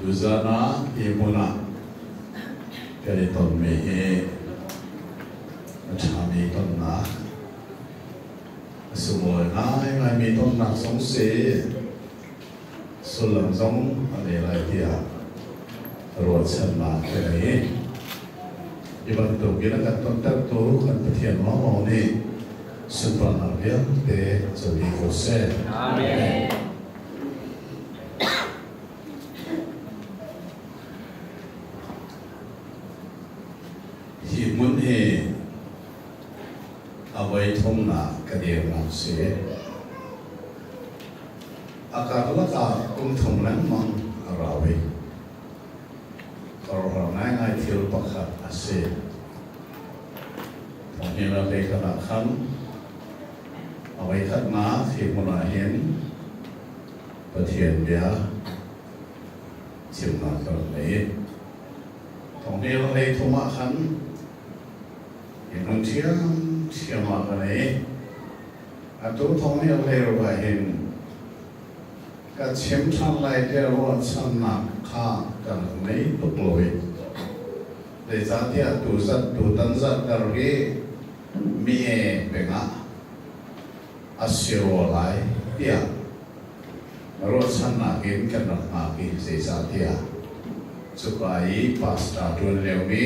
Tuzan ah hi hmun ah kan i tonmi hi a ṭhami tonnak, a sunglawi ngaingaimi tonnak zong si, sullam zong a ngei lai tiah ruahchannak ka ngei. Hi bantukin a kan tontertu kan Pathian lawnglawng nih sunparnak vialte co dih ko seh. Amen. Hi hmun hi a voi thumnak ka dirnak si. A karlak ah kum thum lengmang a rau i khuaruahhar ngaingai thil pakhat a si. Thawnginn ah voikhat ah khan a voikhatnak hi hmun ah hin Pathian bia chimnak ka rak ngei. Thawnginn hlei thum ah khan hi hmun ṭhiamṭhiam ah ka nei. Atu thawng nih a hlei ruah hin ka chim ṭhan lai tiah ruahchannak kha ka rak ngei tuk lo i zeicahtiah tuzat tutan zarhter hi mi e pengah a si rua lai tiah ruahchannak in kan rak hngak i zeicahtiah cuka i pastor ṭuan liomi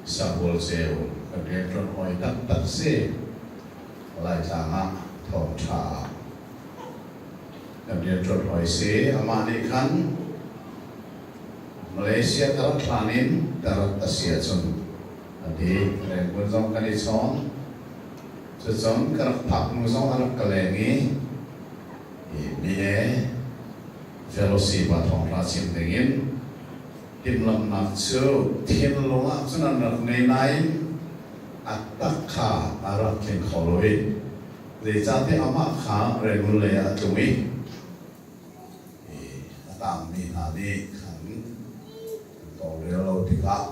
Sabual Ceu kan rianṭuan hawi taktak si. Laitlang ah thawngṭha kan rianṭuan hawi si. Amah nih khan Malaysia ka rat hlan in ka rat a si ahcun a ti. Rangoon zong kan i chawn. Cucun ka rak phak hnu zong a rak ka leng i mi he fellowship ah thawngṭha chim dingin timhlamhnak cu thinlung ah cun an rak ngei nain a tak kha a rak tling kho lo i zeicahtiah amah kha Rangoon lei ah a tlung i a tangmi hna nih khan an tawlrel lo tikah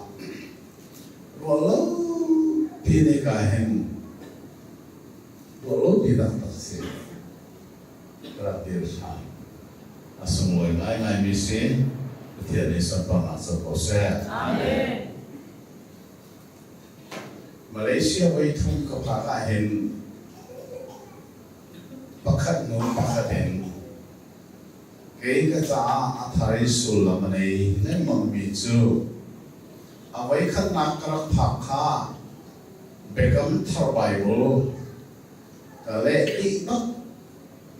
ruah lo ti nih ka hin ruah lo ti taktak si ka rak dir ṭhan. A sunglawi ngaingaimi si. Pathian nih sunparnak co ko seh. Amen. Malaysia voi thum ka phak ahhin pakhat hnu pakhat in kei ka caah a thar i sullam a nei lengmangmi cu a voikhatnak ka rak phak kha Biakam Thar Bible ka leh dih bak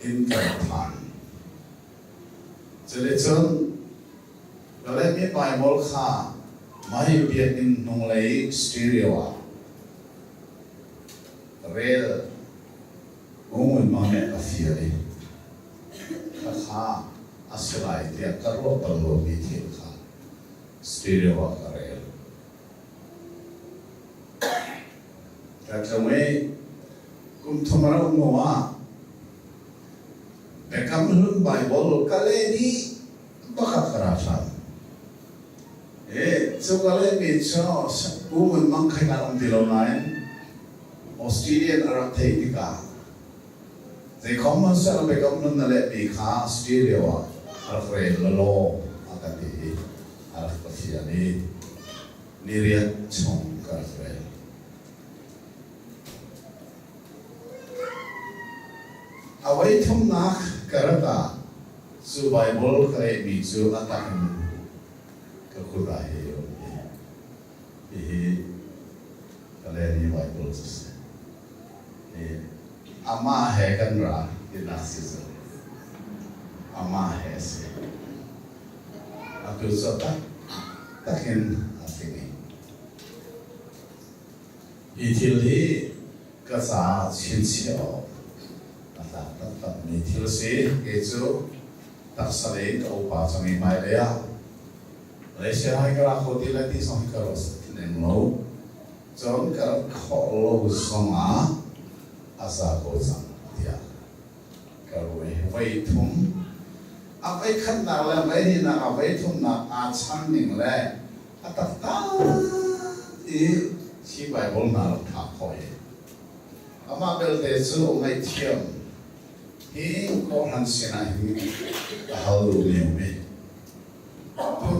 in ka rak phan. Cuticun ka lehmi Baibal kha mah biakinn hnunglei stereo ah rel ngun mang nih a fial i khakha a si lai tiah ka ruah bal lomi thil kha stereo ah ka rel. Ka tlung i kum thum a rauh hnu ah Biakam Hlun Baibal ka leh dih pakhat ka ra ṭhan. I cu ka lehmi cu Pu Ngun Mang kha kan um ti lo nain Australian a rak theih tikah zeikhom hmanhseh Biakam Hlun na lehmi kha stereo ah rak rel lalaw a ka ti i a rak ka fial i niriat chung ka rak rel. A voi thumnak ka rat ah cu Baibal ka lehmi cu a tak in ka kut ah hi a um i hihi ka lehmi Baibal cu a si. Hi amah he kan ra tinak si cu amah he a si. Atu cu a taktak in a tling i Hi thil hi ka caah chinchiah awk a tlak taktakmi thil a si. Kei cu taksa lei in ka upa cang i hmailei ah Malaysia hai ka ra kho ti lai ti zong hi ka ruah lem lo. Cun ka rat khawh lo zong ah a za ko cang tiah ka ruai. Voi thum a voi khatnak le voi hnihnak a voi thumnak aa chan ning le a taktak i hi Baibal hna rak phak khawh hi amah belte cu ngaihthiam hi kawhhran sinah hin a hal duhmi a um i.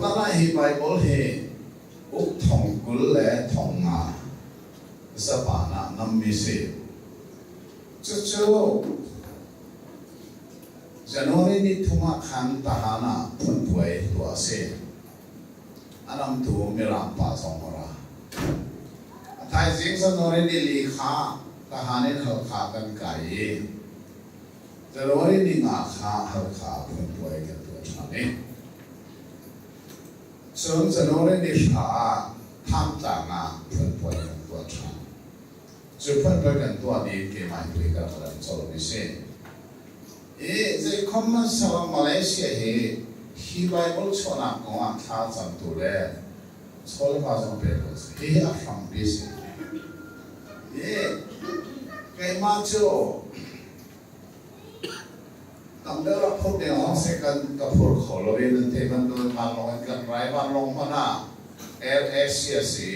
Tutan ah hi Baibal hi uk thong 20 le 50 Japan ah nammi si. Cucu January ni thum ah khan Tahan ah phunpuai tuah a si. A namtu Mirang pa zong a ra. A thaizing January ni li kha Tahan in Halkha kan kai i January ni nga kha Halkha phunpuai kan tuah ṭhan i cun January ni hra ah Thantlang ah phunpuai kan tuah ṭhan. Cu phunpuai kan tuah dih keimah hi tui ka rak lam colmi si. I zeikhom hmanhsehlaw Malaysia hi hi Baibal chuahnak kong ah thla camtu le chawleva zong pek an si. Hihi a hrampi a si. I keimah cu tam deuh rak phurh ding zong si kan ka phur kho lo i nan theih bantukin vanlawng in kan rai vanlawng hmanh ah Air Asia si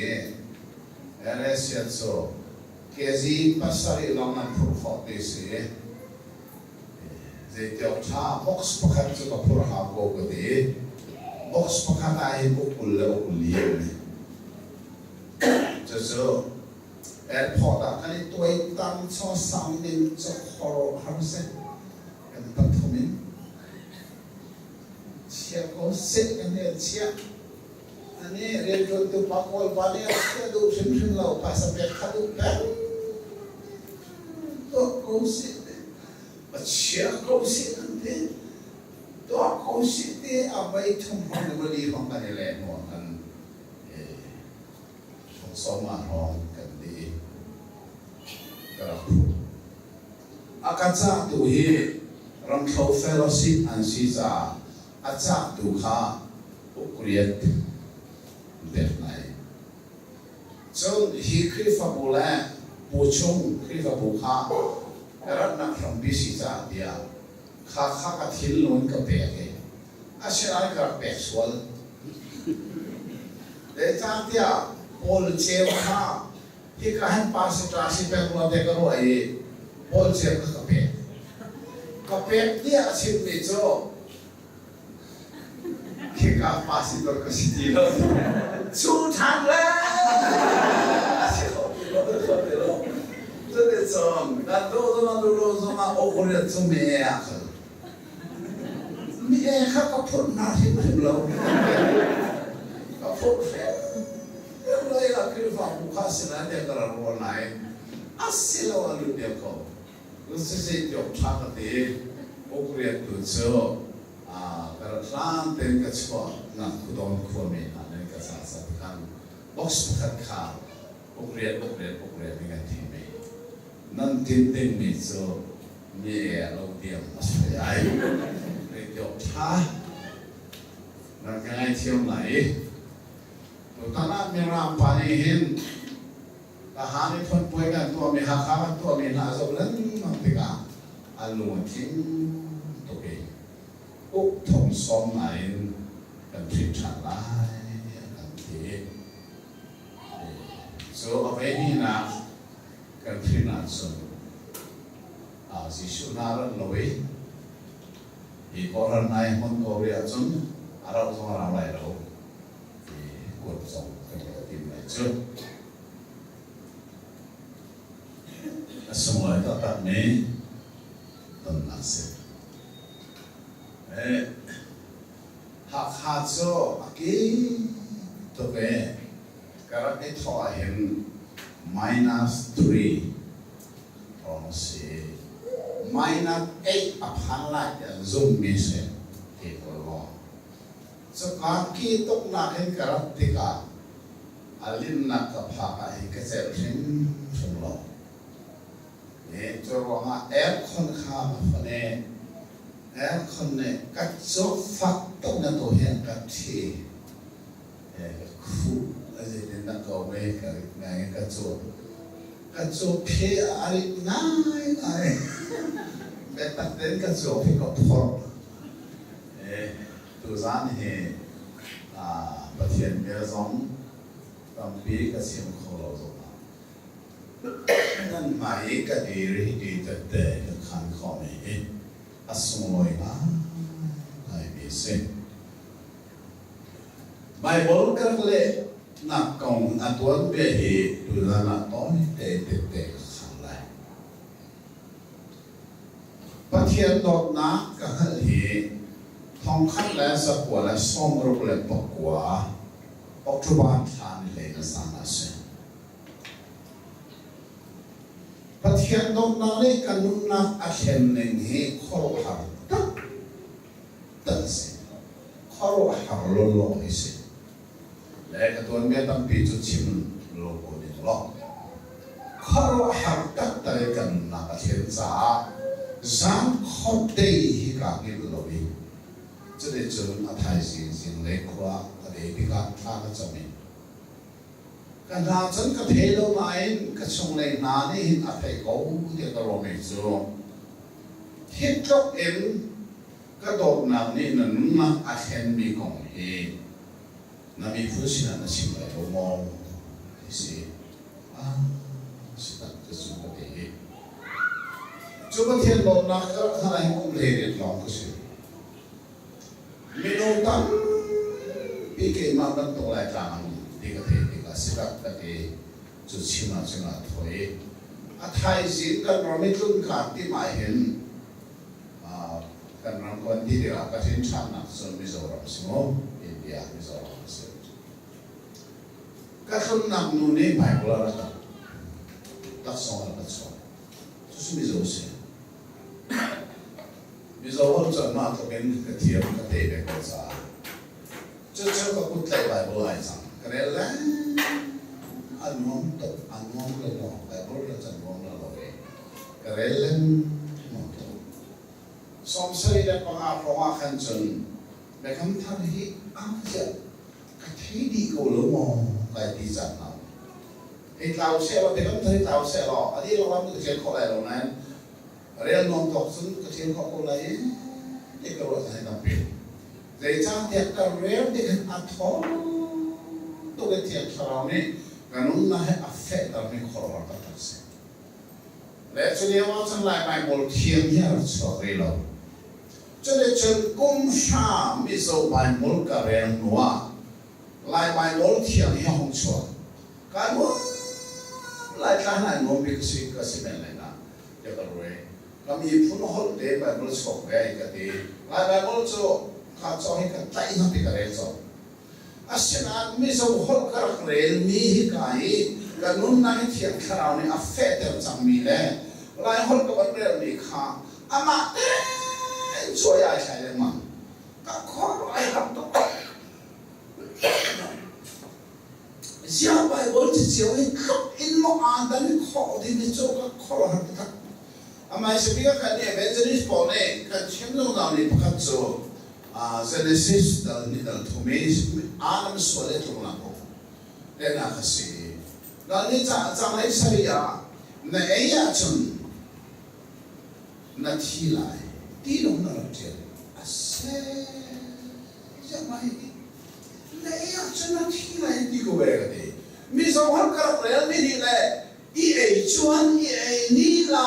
Air Asia cu kg 7 lawng nan phurh khawh ti si. Zeitiawk ṭha box pakhat cu ka phur hau ko ka ti. Box pakhat ah hin uk 20 le uk li an ni. Cucu airport ah kan i tuaitam chaw sang ding cu khor har seh kan pathum in chia ko seh kan i chiah. Ani rianṭuantu pa kawl pa nih a chia duh hrimhrim lo phaisa pek kha duh peng tuah ko sih a chia ko sih an ti tuah ko sih ti a voi thum hrawng le vali hrawng kan i leh hnu ah khan sawma hrawng kan ti ka rak phu a ka cahtu hi Ramthlo Fellowship an si caah a cahtu kha ukriat pek lai. Cun hi Khrihfabu le pu chung Khrihfabu kha ka ratnak hrampi si caah tiah kha kha ka thinlung in ka pek i asinain ka rak pek sual. Zeicahtiah Paul ceu kha hika hin pastor si peng rua te ka ruah i Paul ceu kha ka pek. Ka pek tiah a chimmi cu Khika pa si dawr ka si ti lo. Chu ṭhan le a si kho ti lo, kho ti lo. Cuticun kan duh zong ah duh lo zong ah awkriat cu mi e ah kal. Mi e kha ka phurh hna hrimhrim lo. Ka phurh hrim lo i a Khrihfabu kha sinain tiah ka rak ruah nain a si lo a lut deuh ko. Siseh tiawk ṭha ka ti. Ukriattu cu ka rat hlan tein ka chuahnak khuadawm khuami hna nih ka ca cat khan box pakhat kha ukriat ukriat ukriat in kan thim i nan tinh dingmi cu mi e a lo tiang a si ai. Tiawk ṭha nan ka ngaithiam lai i tutan ah Mirang pa nih hin Tahan i phunpuai kan tuahmi Hakha kan tuahmi hna a zoh lengmang tikah an lung a tling tuk i uk thong sawm nain kan ṭhit ṭhan lai an ti. Cu a vei hnihnak kan ṭhin ahcun Jesuh hna rat lo i hi kawhhran hna hi hmun ko rih ahcun a rauh zong a rau lai lo. Ti kuat zong kan rak tim lai cu. A sunglawi taktakmi tonnak si. Hakha cu a ki tuk i ka rak i thawh ahhin -3 hrawng si. -8 a phan lai ti an zummi si. Ke kawl law. Cuka ki tuknak in ka rat tikah a linnak ka phak ah hin ka celh hrimhrim lo. Cu ruangah aircon kha ka fon i aircon nih ka cu fak tuk na tu hi an ka ṭhi. Ka khuh a zeitindah ko ve ka rit ngai in ka cu. Ka cu phe a rit ngaingai. Biatak tein ka cu hi ka phorh. Tuzaan hi Pathian bia zong tampi ka chim kho lo zongah nan hmai i ka dir hi ti tette ka khan khawhmi hi a sunglawi ngaingaimi a si. Baibal ka rak lehnak kong a tuanbia hi tuzan ah tawi tein tette ka khang lai. Pathian dawtnak ka hngalh hi 1969 October thla ni hlei na zan ah a si. Pathian dawtnak nih ka nunnak a thlen ning hi khuaruahhar taktak a si. Khuaruahhar lawlaw hi si. Le ka tuanbia tampi cu chim lo ko ning law. Khuaruahhar taktak i kan nunnak a thlen caah zan khuadei hi kaa hngilh lo i cuticun a thaizing zinglei khua a dei tikah thla ka cam i ka hna cun ka thei lo nain ka chunglei hna nih hin a theih ko tiah ka ruahmi cu hi tluk in ka dawtnak nih na nunnak a thlenmi kong hi na miphun sinah na chim lai lo maw ti si. Ah, si tak cu ka ti. Cu Pathian dawtnak ka rak hngalh hi kum 18 lawng ka si. Minung tampi keimah bantuk Laitlang an um ti ka theih tikah si tak ka ti. Cu chim ahcun aa thawh i a thaizing kan ram i tlunkaan tim ahhin kan ram kan ti tikah ka hrin ṭhannak cu Mizoram si mu, India Mizoram a si. Ka tlunnak nu nih Bible a rak tak. Taksawng a rak ka chuah. Cucu Mizo a si. Mizo holh cu anmah tluk in ka thiam ka te ve ko caah cucu ka kut tlaih Bible ai cang. Ka rel leng a nuam tuk, a nuam lo maw Bible rel cu a nuam lo lo i ka rel lengmang tuk. 75 hrawng ah khan cun Biakam Thar hi a ziah ka thei dih ko lo maw kai ti caan hna. Hei tlau seh law Biakam Thar hi tlau seh law a dih lo ka ṭial khawh lai lo nain rel nuam tawk cun ka ṭial khawh ko lai i ti ka ruah caan hi tampi. Zeicahtiah ka rel tik hin a thawng tuk i Thiang Thlarau nih ka nunnak hi a fehtermi khuaruahhar taktak a si. Le cu lio ah cun Lai Baibal thiam hi a rak chuak rih lo. Cuticun kum hra Mizo Baibal ka rel hnu ah Lai Baibal thiang hi a hung chuak. Kaa nuam Laitlang lai nuam bik si ka si men lai na tiah ka ruai. Ka miphun holh te Baibal chuak ve ai ka ti. Lai Baibal cu kha cawng hi ka tlaih hna ti ka rel cawk. Asinain Mizo holh ka rak relmi hika i ka nunnak hi Thiang Thlarau nih a fehter cangmi le Lai holh ka van relmi kha amah tein cuai ai thlai lengmang. Ka khuaruah ai har tuk. Ziah Baibal ci cio hi tluk in maw aa dan khawh ding hi cu ka khuaruahhar taktak. Amah bik ah kan evangelist pawl nih kan chim zungzal mi pakhat cu Genesis dal ni dal thum i Adam sual le tlungnak kong lehnak a si. Dal ni canglei sarih ah na ei ahcun na thi lai ti lawng na rak ṭial. A seh ziah mah hi na ei ahcun na thi lai ti ko ve ka ti. Mizo holh ka rak relmi nih le i ei chuan i ei ni la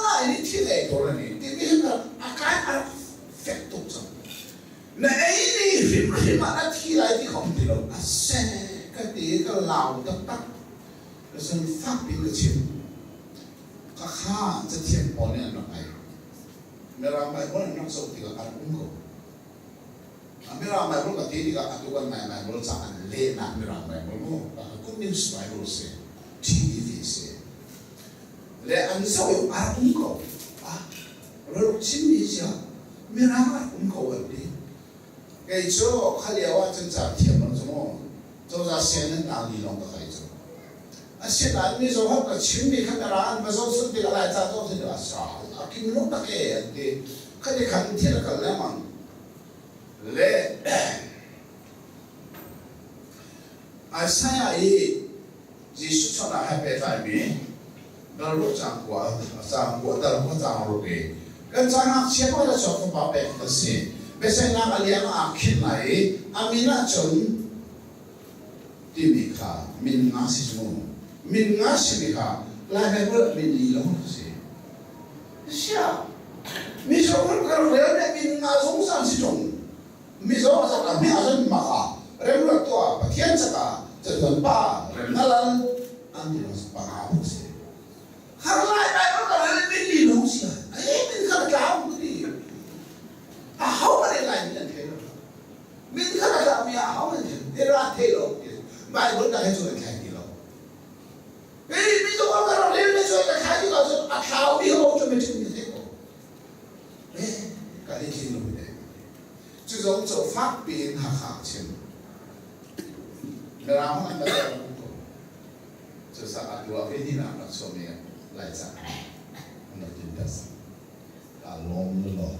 lai ni thil ei ko na ni timi hi a kai a rak fek tuk cang. Na ei ni hrimhrim ah na thi lai ti khom ti lo. A seh ka ti ka lau taktak. Ka san fak in ka chim. Ka kha cathiang pawl nih an rak ngai. Mirang Bible an rak zoh tikah a rak um ko. Mirang Bible ka ti tikah atu kan Lai Bible ca an lehnak Mirang Bible mu Good News Bible si TEV si le an zoh i a rak um ko ah raluk chimmi sia Mirang a rak um ko an ti kei cu kha lio ah cun ca thiam lo cu mu cozah sianginn tang li lawng ka kai cu asinain mizo holh ka chimmi kha Mirang an va zoh sun tikah Lai ca zoh tikah sa a kim lo tak e an ti kha ti khan thil a kal lengmang Le Isaiah i Jesuh chawnh he pehtlaimi dal ruk caang kua caang kua dal kua caang ruk i kan ca ngakchia pakhat a chuak fapa pek kan si. Biaceihnak a liang ah aa khinh lai i a min ah cun timi kha min nga si cu mu. Min nga simi kha Lai Baibal ah min li lawng a si. Siah, Mizo kan ka rak rel le min nga zungzal si ṭung. Mizo a zat a hme ahcun mak ah. Remruat tuah Pathian cakah catuan pa remna lal an ti lo pa bu si. Har lai Bible ka rel min li lo si ai min kha tlau ti. A ho ma lai min an thei lo. Min kha tlau mi a ho an thei. Te ra thei lo. Bible da he chu an thlai ti lo. Hei mi zong ka rak rel mi cu ka thlai ti lo cun a thlau mi automatic mi thei ko. Eh ka ni tling lo mi te. Cu zong cu fak piin Hakha a chim. Mirang hmanh an rak ko. Cucaah atu ah hi nak rak chuahmi Laica an rak tinter cang. Kaa lawm lawlaw.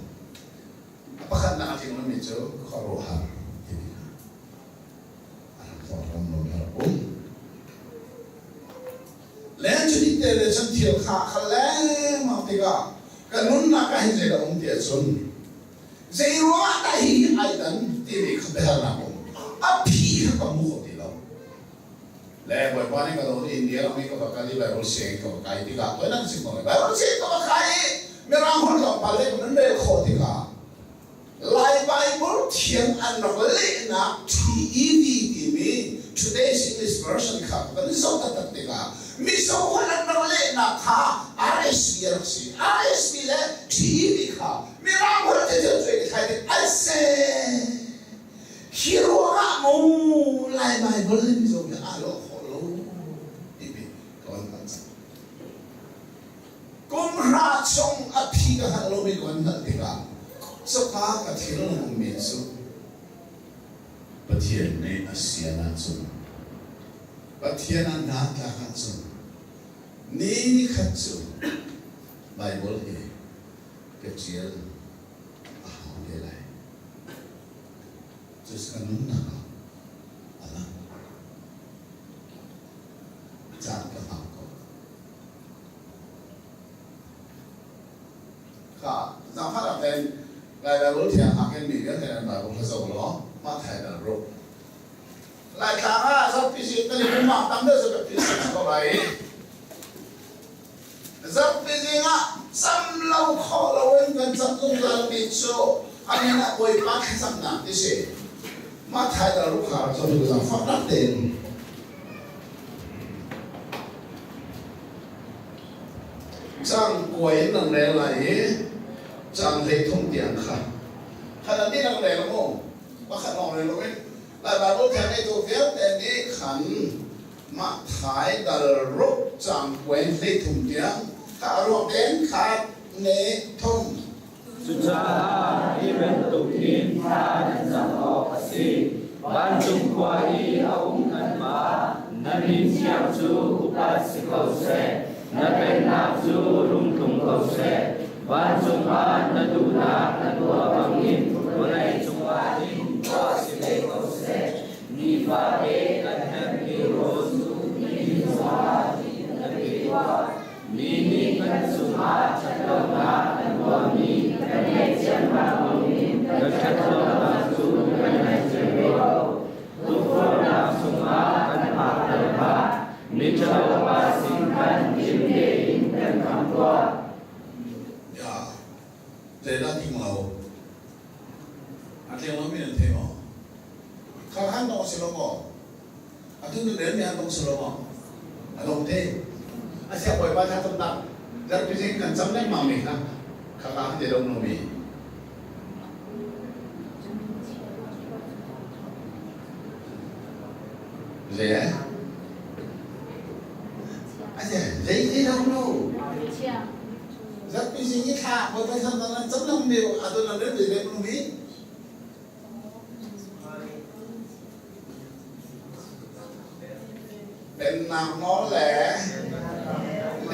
A pakhatnak a tling lomi cu khuaruahhar timi kha a rak ram lo a rak um. Leng cu te le cun thil kha kha lengmang tikah ka nunnak ah hin zeidah um ti ahcun zei ruangah dah hi ai dan timi kha biahalnak um. A phi kha ka hmu kho ti lo. Le Bawipa nih ka dawt i India ram i ka va kal i Bible sianginn ka va kai tikah toi nan chim ko lai. Bible sianginn ka va kai i Mirang holh tlawmpal le ka nan rel khawh tikah Lai Bible thiang an rak lehnak TEV timi Today's English Version kha ka van zoh taktak tikah Mizo holh an rak lehnak kha RSV a rak si. RSV le TEV kha Mirang holh te thil cuai thlai tik an seh. Hi ruangah mu Lai Bible le Mizo hi aa lawh khawh lo timi ka van hngalh cang. Kum hra chung a phi ka hngalh lomi ka van hngalh tikah cuka ka thinlung ummi cu Pathian nih a sian ahcun Pathian a hna tlak ahcun ni nikhat cu Baibal hi ka ṭial a hau te lai. Cu ka nunnak ah a lang. Caan ka hngak ko. Kha zaangfah nak tein Lai Bible thiang hngak in mi vialte nan Bible kha zoh law mah thai dal ruk. Laitlang ah zarhpi zing kan i pum ah tam deuh cu kan si ko lai i zarhpi zing ah cam lo khawh loin kan cam zungzal mi cu a min ah Bawipa thlacamnak ti si. Mah thai dal ruk kha rak zoh cu zaangfah nak tein Cang kuai in nan rel lai i cang 13 tiang kha kha nan dihlak rel mu. Pakhat lawng rel loin Lai Baibal thiang ngeitu vialte nih khan mah thai dal ruk cang kuai in 13 tiang kha a ruak tein khat ne thum. Cucaah hi bantukin thla nan cam awk a si. Vancung khua i a um kan Pa, na min thiang cu upat si ko seh. Na pennak cu rung tlung ko seh. Vancung ah na duhnak na tuah bangin vawlei cungah hin tuah si ve ko seh. Nifate kan herhmi rawl cu nihin zongah na pe tuah. Mi nih kan cungah ṭhatlonak an tuahmi kan ngaihthiam hna bangin kan ṭhatlonak cu kan ngaihthiam ve ko. Tukforhnak chungah kan phakter hlah, miṭhalo pa sin khan him tein kan khamh tuah. Ya, zeidah tling lo? A tling lomi nan thei maw? Kha khan dong a si lo maw? Atu nu rel mi an dong si lo maw? A dong te. A siang bawipa thla camnak zarhpi zing kan cam lengmang mi kha kha ka han te dong lo mi. Zei eh? A zei zei dong lo. Zarhpi zing i thla bawipa thla nan cam lengmang mi atu nan rel ve lo mi. Pennak nawl le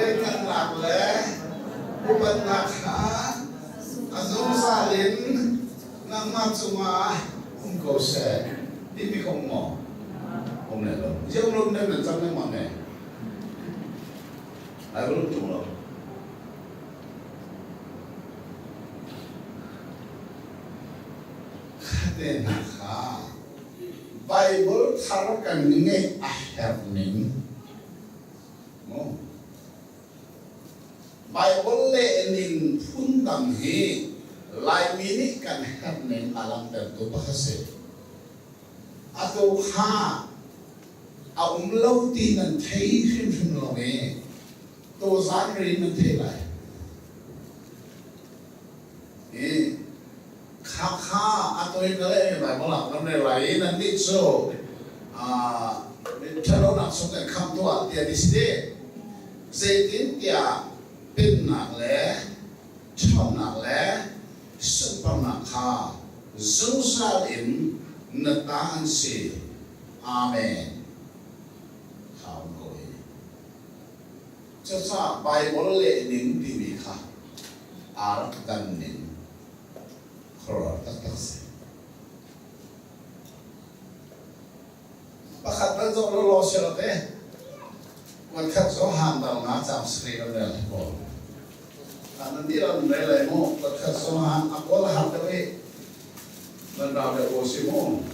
lianngannak le upatnak kha a zungzal in nangmah cungah um ko seh timi kha um maw? Um le lo. Ziang lo nan nan cam lengmang ne? Ai rum tung lo. Te hna kha Bible thar kan ngeih a herh ning mu Bible lehning phundang hi Laimi nih kan herh ning a langhtertu pakhat si. Atu kha a um lo ti nan thei hrimhrim lo i tuzaan ri nan thei lai. I khakha a toi ka lehmi Baibal ah kan rel lai i nannih cu ṭhatlonak chung kan khamh tuah tiah ti si dih. Zeitintiah pennak le ṭhawnnak le sunparnak kha zungzal in na ta an si. Amen. Kha um ko hi. Cucaah Baibal lehning timi kha aa rak dan ning khuaruahhar taktak a si. Pakhat bal zoh lawlaw si lo te. Kuatkhat zong hang dal nga cang sri kan rel ko. Nan di ran rel lai mu. Kuatkhat zong hang a kawl har deuh i nan rau deuh ko si mu.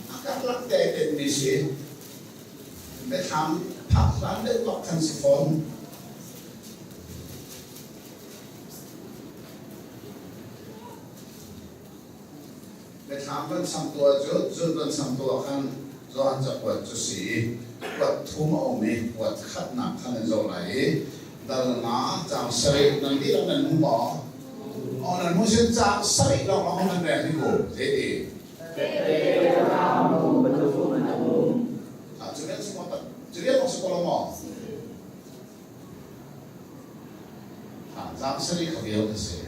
A karlak te ten mi si. Biathlam phak hlan deuh bak khan si fawn. Biathlam kan cham tuah cu zun kan cham tuah khan Johan cakuat cu si i kuat thum a um i kuat khatnak khan an zoh lai i dal nga caang sarih nan dihlak nan hmu maw? Aw nan hmu sin caang sarih lawnglawng nan rel hi ku zeiti? Cu rian si maw cu rian bak si ko lo maw? Caang sarih kha vial ka si.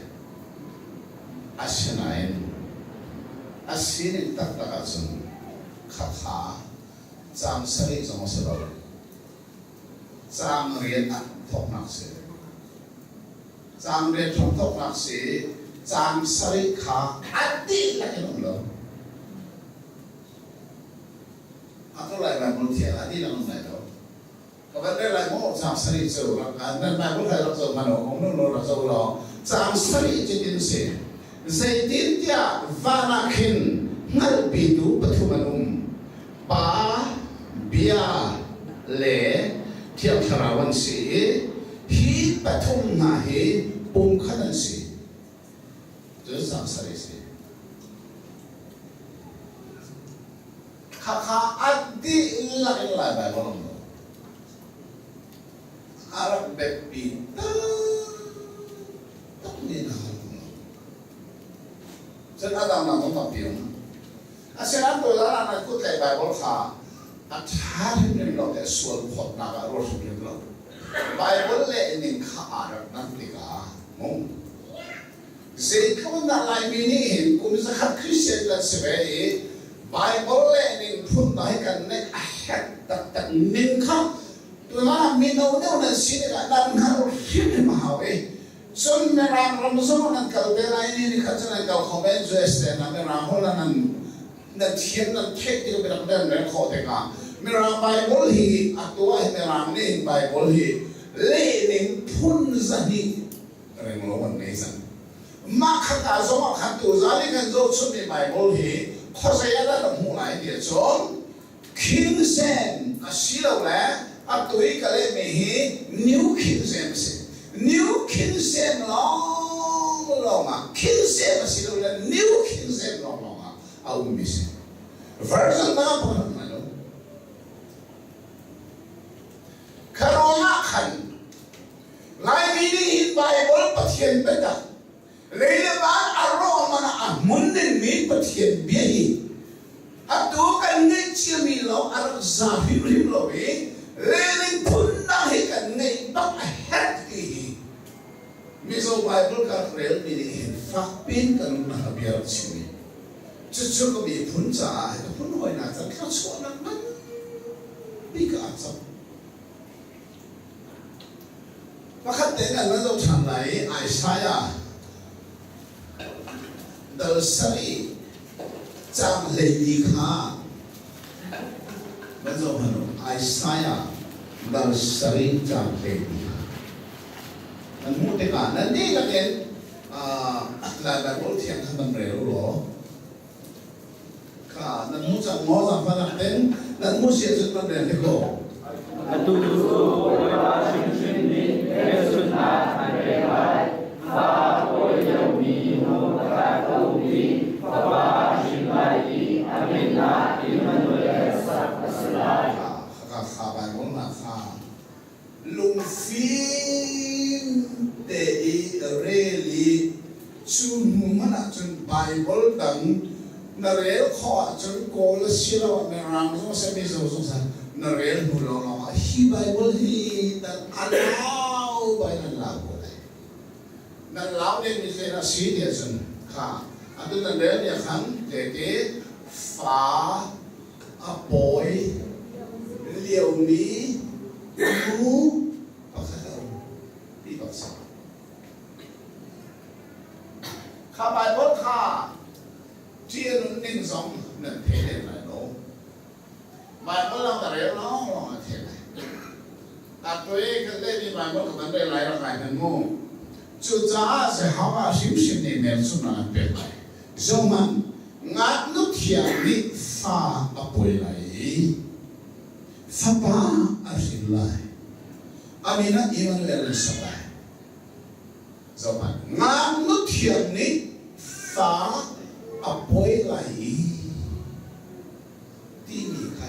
Asinain a sining taktak ahcun khakha caang sarih zong a si lo. Caang rian ah thawknak si. Caang rian thawknak si. Caang sarih kha a dihlak in um lo. A tu lai Bible thiang a dihlak um lai lo. Ka van rel lai maw caang sarih cu nan Bible hai rak zoh hmanh u, ung nu rak zoh law caang sarih cutin si. Zeitintiah van ah khin hngalhpitu pathum an um. Pa, Bia le Thiang Thlarau an si i hi pathum hna hi pumkhat an si. Cun caang sarih si. Khakha a dihlak in Lai Baibal um lo. A rak biapi taktakmi hna an um lo. Cun a dang dang zong tampi um. Asinain tuzaan ah nan kut tlaih Baibal kha a ṭha hrimhrim lo te sual phawtnak ah ruat hrimhrim lo. Baibal lehning kha aa rak dang tikah mu. Zeitluk in dah Laimi nih hin kum zakhat Christian kan si ve i Baibal lehning phun hna hi kan neih a herh taktak ning kha tuna mino deuh nan si tikah nan hngalh hrimhrim a hau i cun Mirang ram zong nan kal ve lai ni ni khat cu nan kal kho men US te na Mirang holh na nan nan thiam nan theih tik biatak nan rel khawh tikah Mirang Baibal hi a tuah hi Mirang nih hin Baibal hi lehning phun 200 renglo an ngei cang. Mah khat ah zong ah khan tuzaan i kan zohchunmi Baibal hi khuazei ah dah na hmuh lai ti ahcun King James asilole atu i ka lehmi hi New King James si. New King James lawnglawng ah King James asilole New King James lawnglawng ah a ummi si. Version dang ah pakhat ngai lo. Kha ruangah khan Laimi nih hin Baibal Pathian biatak lei le van a rawh man ah a hmun dingmi Pathian bia hi atu kan ngeih ciami lawng a rak za hrimhrim lo i leling phundang hi kan ngeih bak a herh ti hi Mizo Baibal ka rak relmi nih hin fakpi in kan umnak a bia rak chim i cucu ka miphun caah hi ka phun hawinak can thluachuahnak nganpi ka aa cang. Pakhat tein an van zoh ṭhan lai i Isaiah dal sarih caang 14 kha van zoh hmanh u. Isaiah dal sarih caang 14 kha nan hmuh tikah nan dihlak in Lai Baibal Thiang kha van rel u law Kha nan hmu cang maw zaangfahnak ten nan hmu si ahcun van rel hnik u. Atu cu Bawipa hrimhrim nih hmelchunhnak an pek lai. Fa a pawi liomi nu pakhat a um i fapa a hrin lai i a min ah Immanuel. Fim te i rel i cu hnu hmanh ahcun Baibal dang na rel khawh ahcun Kawl asiloah Mirang zong seh Mizo zong seh na rel hnu lawnglawng ah hi Baibal hi nan a lau bai nan lau ko lai. Nan lau dingmi zei dah si ti ahcun kha atu nan rel mi ah khan tete fa a pawi liomi nu pakhat a um ti bak si. Kha Baibal kha ṭih a nun ning zong nan thei lem lai lo. Baibal lang na rel lawnglawng a thei lai. Atu i kan lehmi Baibal kha kan rel lai rak ngai hmanh mu. Cucaah Jehovah hrimhrim nih hmelchunhnak an pek lai. Zohhmanh, ngaknu thiang nih fa a pawi lai i fapa a hrin lai. A min ah Immanuel an sak lai. Zohhmanh, ngaknu thiang nih fa a pawi lai i timi kha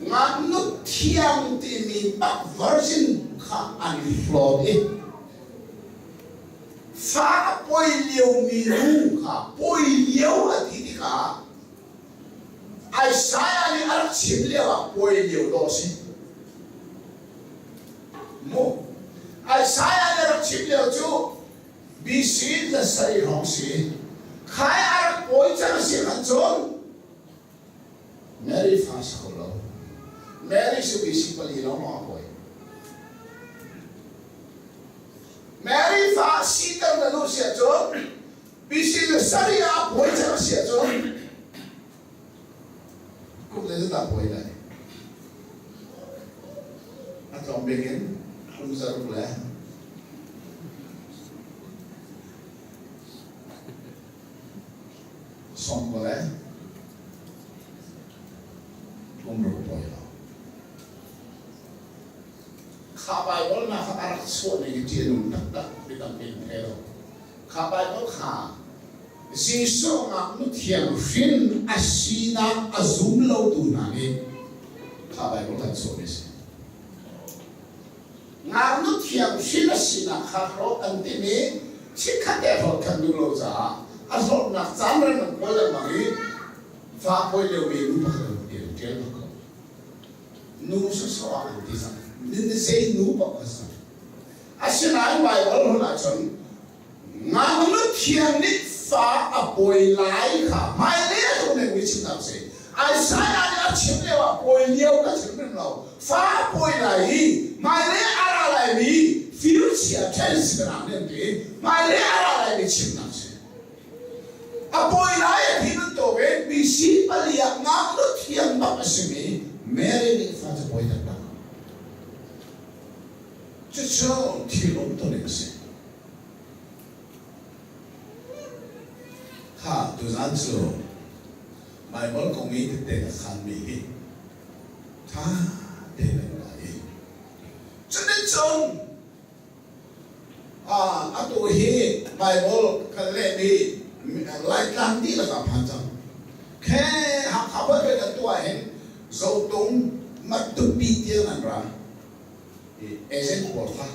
ngaknu thiang timi bak virgin kha an hlawt i fa a pawi liomi nu kha pawi lio a ti tikah Isaiah nih a rak chim lio ah pawi lio dawh a si mu. Isaiah nih a rak chim lio cu BC 7 hrawng si. Khai a rak pawi cang si khan cun Mary fa si kho lo. Mary cu BC 4 lawng lawng a pawi. Mary fa siter na duh si ahcun BC 7 ah a pawi cang a si ahcun kum zeizat dah pawi lai? A tlawm bik in kum zaruk le 20 le kum ruk pawi lo. Kha Baibal na kha a rak chuah ning hi ṭih a nung taktak, mi tampi an thei lo. Kha Baibal kha Jesuh ngaknu thiang hrin a sinak a zum lotu hna nih kha Baibal kan chuahmi a si. Ngaknu thiang hrin a sinak kha hlawt an timh i chikkhat te hlawt khan duh lo caah a hlawtnak caan reng an kawl lengmang i fa pawi liomi nu pakhat an ṭial ṭial bak ko. Nu sawsawh ah an ti cang. Zei nu paoh kha si. Asinain Baibal hun ahcun Ngaknu thiang nih fa a pawi lai kha hmailei a tlung dingmi chimnak a si. Isaiah nih a chim lio ah pawi lio kha chim hrim lo. Fa a pawi lai i hmailei a ra laimi future tense bianak nih an ti. Hmailei a ra laimi chimnak a si. A pawi lai a ti bantuk in BC 4 ah ngaknu thiang bak a simi Mary nih fa cu pawi taktak. Cucu thil umtuning a si. Kha tuzan cu Baibal kong i tette ka khanmi hi ṭha tein an ra i cuticun atu hi Baibal kan lehmi Laitlang dihlak ah phan cang. Khe Hakha Baibal kan tuah hin Zotung Matupi tiang an ra. Agent pawl kha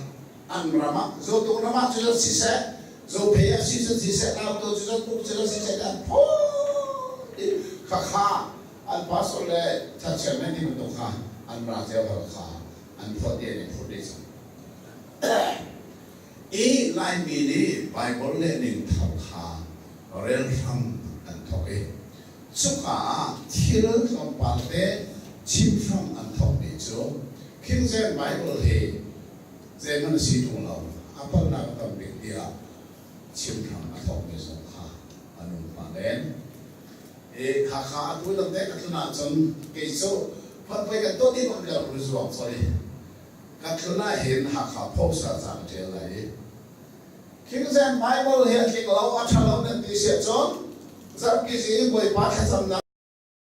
an ram ah Zotung ram ah cu siseh, Zophei ah siseh, siseh, Lautu cu Puk cu siseh an phun khakha an pastor le church chairman ti bantuk kha an ra cio hal kha an phawt i an i phurh dih cang. I Laimi nih Bible leh ning thar kha rel hram an thawk i cuka ah thil tlawmpal te chim hram an thawkmi cu King James Bible hi zeihmanh a si ṭung lo, a palhnak a tam bik tiah chim hram a thawkmi zong kha an um pah len. I khakha atu dang te ka tlun ahcun kei cu phonpoi kan tuah dih bak ka rak zuang colh i ka tlun ah hin Hakha Post ah ca ka ṭial lai i King James Bible hi a tling lo, a ṭha lo nan ti si ahcun zarhpi zing Bawipa thlacamnak